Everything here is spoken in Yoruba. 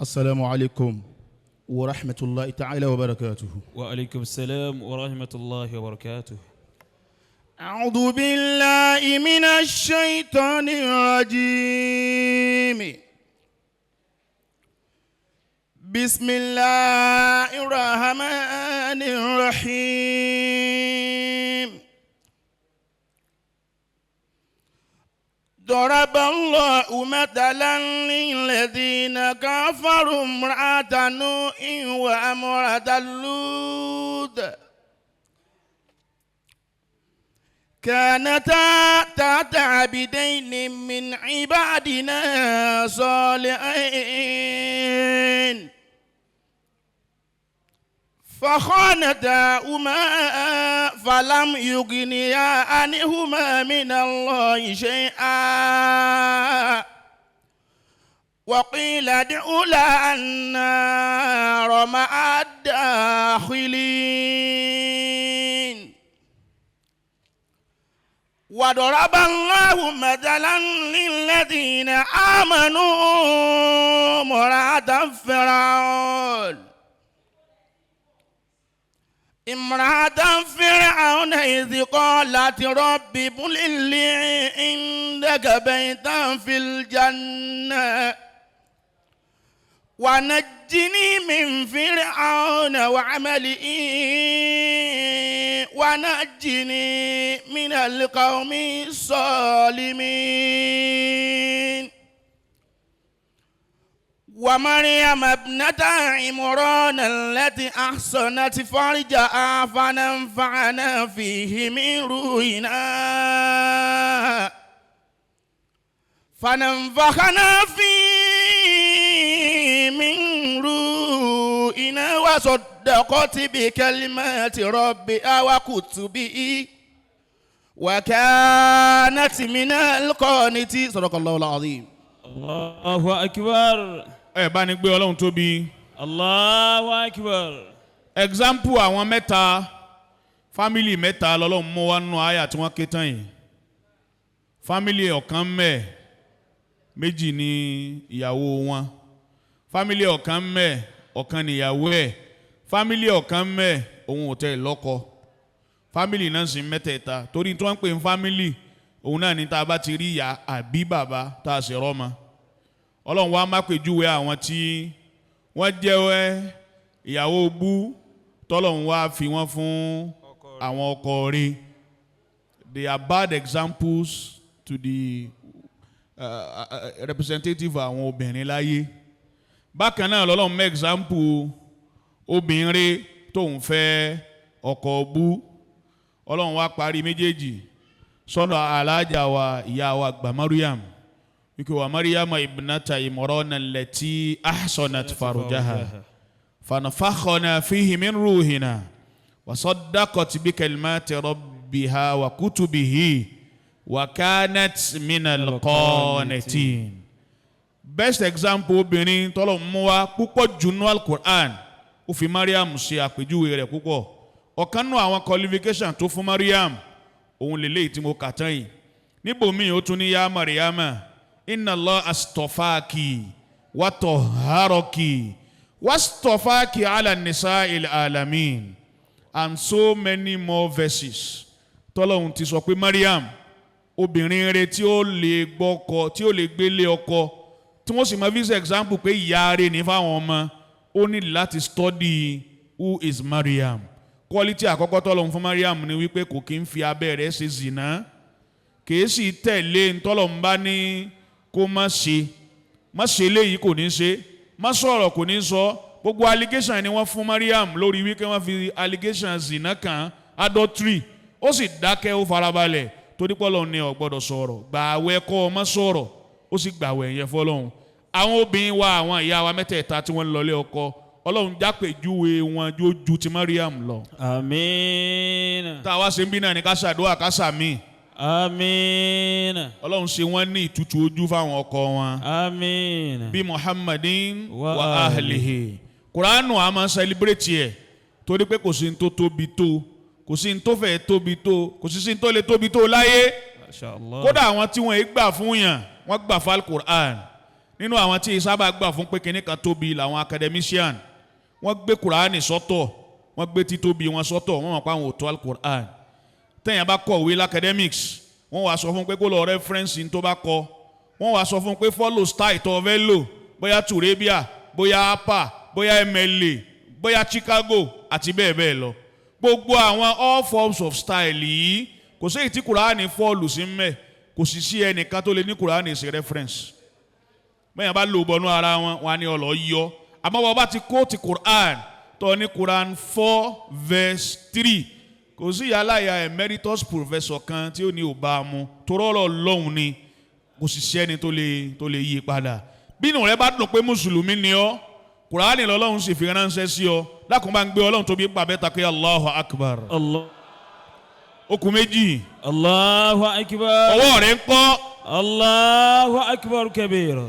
السلام عليكم ورحمة الله تعالى وبركاته. وعليكم السلام ورحمة الله وبركاته. أعوذ بالله من الشيطان الرجيم. بسم الله الرحمن الرحيم. ضرب الله مثلا للذين كفروا امرأة نوح وامرأة لوط كانتا تحت عبدين من عبادنا صالحين فخانتاهما فلم يغنيا عنهما من الله شيئا وقيل ادخلا النار مع الداخلين. وضرب الله مثلا للذين آمنوا امرأة فرعون إذ قالت رب ابن لي عندك بيتا في الجنة ونجني من فرعون وعمله ونجني من القوم الظالمين. ومريم ابنة عمران التي أحصنت فرجها فنفعنا فيه من روحنا فنفخنا فيه من روحنا وصدقت بكلمات ربها وكتبه وكانت من القانتين. صدق الله العظيم. الله أكبر. Ẹ bá ní gbé Ọlọ́run tóbi. Allahu Akbar. Example àwọn mẹ́ta, family mẹ́ta lọ́lọ́run mú wá nínú àyà tí wọ́n ké tán yìí. Family ọ̀kan mẹ́, méjì ni ìyàwó wọn. Family ọ̀kan mẹ́, ọ̀kan ni ìyàwó ẹ̀. Family ọ̀kan mẹ́, òun ò tẹ̀ lọ́kọ. Family náà sì mẹ́tẹ̀ẹ̀ta. Torí tí wọ́n ń pè ní family, òun náà ní tá a bá ti rí ìyá àbí bàbá tá a sì rọ́mọ. Ọlọ́run wa má pèjúwe àwọn tí wọ́n jẹ́ ìyàwó bú tọ́lọ́run wá fi wọ́n fún àwọn ọkọ rẹ̀. They are bad examples to the representative àwọn obìnrin láyé. Bákan náà lọ́lọ́run mẹ́ example obìnrin tóun fẹ́ ọkọ bú. Ọlọ́run wá parí méjèèjì sọ́dọ̀ alájà wa ìyá wa gbà Mariam. Wípé wa Mariam ibnata Imran allati ahsanat farjaha fanafakhna fihi min ruhina wa saddaqat bi kalimati rabbiha wa kutubihi wa kanat minal qanitin. Best example obìnrin tọ́lọ̀ mú wa púpọ̀ jù nínú Al-Qur'an, ó fi Mariam ṣe àpèjúwe rẹ̀ púpọ̀. Ọ̀kan nínú àwọn qualification tó fún Mariam òun lélẹ́yìí tí mo kà tán yìí. Níbòmíì ó tún ní yá Mariama inna Allah astofaki wa toharoki wastofaki ala nisa'il alamin, and so many more verses tọ́lọ́hun ti sọ pé Mariam obìnrin rẹ̀ tí ó lè gbọ́kọ, tí ó lè gbélé ọkọ, tí wọ́n sì máa fi ṣe example pé ìyá rẹ̀ ní fáwọn ọmọ, ó ní láti study who is Mariam. Quality àkọ́kọ́ tọ́lọ́hun fún Mariam ni wípé kò kí ń fi abẹ́ rẹ̀ ṣe zìnà, kìí sì tẹ̀lé ntọ́lọ́hun bá ní kó má ṣe, má ṣe léyìí kò ní ṣe, má sọ̀rọ̀ kò ní sọ. Gbogbo allegation ni wọ́n fún Mariam lórí wípé wọ́n fi allegation zìnà kan, adultery, ó sì dákẹ́, ó farabalẹ̀ torí pé Ọlọ́run ní ò gbọ́dọ̀ sọ̀rọ̀. Gbààwẹ̀ kọ́ ọ má sọ̀rọ̀, ó sì gbààwẹ̀ yẹn fọlọ́run. Àwọn obìnrin wa, àwọn ìyá wa mẹ́tẹ̀ẹ̀ta tí wọ́n ń lọlé ọkọ, Ọlọ́run jápèjúwe wọn jó ju ti Mariam lọ. Àmín. Tá a wá ṣe ń bí náà ni ká ṣàdúrà ká ṣàmì. Àmín. Ọlọ́run ṣe wọ́n ní ìtutù ojú fáwọn ọkọ wọn. Àmín. Bí Muhammadin wa wa ahlihi. Kuranu a máa ń celebrate ẹ̀ torí pé kò sí ní tó tóbi tó, kò sí ní tó fẹ́ tóbi tó, kò sí ní tó lè tóbi tó láyé. Masha Allah. Kódà àwọn tí wọ́n gbà fún yàn, wọ́n gbà fún Al-Qur'an. Nínú àwọn tí sábà gbà fún pé kinní kan tóbi làwọn academician. Wọ́n gbé Kùránì sọ́tọ̀, wọ́n gbé títóbi wọn sọ́tọ̀, wọ́n mọ̀ pé àwọn ò tó Al-Qur'an. Tẹ̀yìn bá kọ̀wé l'academics, wọ́n wàá sọ fún pé kó lọ reference ní tó bá kọ. Wọ́n wàá sọ fún pé follow style tó fẹ́ lò, bóyá Turabia, bóyá APA, bóyá MLA, bóyá Chicago àti bẹ́ẹ̀ bẹ́ẹ̀ lọ. Gbogbo àwọn all forms of style yìí, kò sí èyí tí Kùránì fall sí mẹ́. Kò sì sí ẹnìkan tó lè ní Kùránì sí reference. Bẹ́ẹ̀ bá lò bọnú ara wọn, wọn á ní ọlọ́ yọ. Àmọ́ bọ́ bá ti kó ti Quran tó ní Quran 4 verse 3, kò sí aláya emeritus professor kan tí ó ní ò bá a mu torọ́rọ̀ lọ́hùn ni. Kò sì sẹ́ni tó lè yí padà. Bínú rẹ bá dùn pé mùsùlùmí ni ọ́, Kùránì lọ́lọ́run sì fi ránṣẹ́ sí ọ, dákun bá ń gbé Ọlọ́run tóbi pa bẹ́ẹ̀ ta pé Allahu Akbar. Allah. Okùn méjì. Allahu akbar. Ọwọ́ rẹ ń kọ́. Allahu akbar kabira.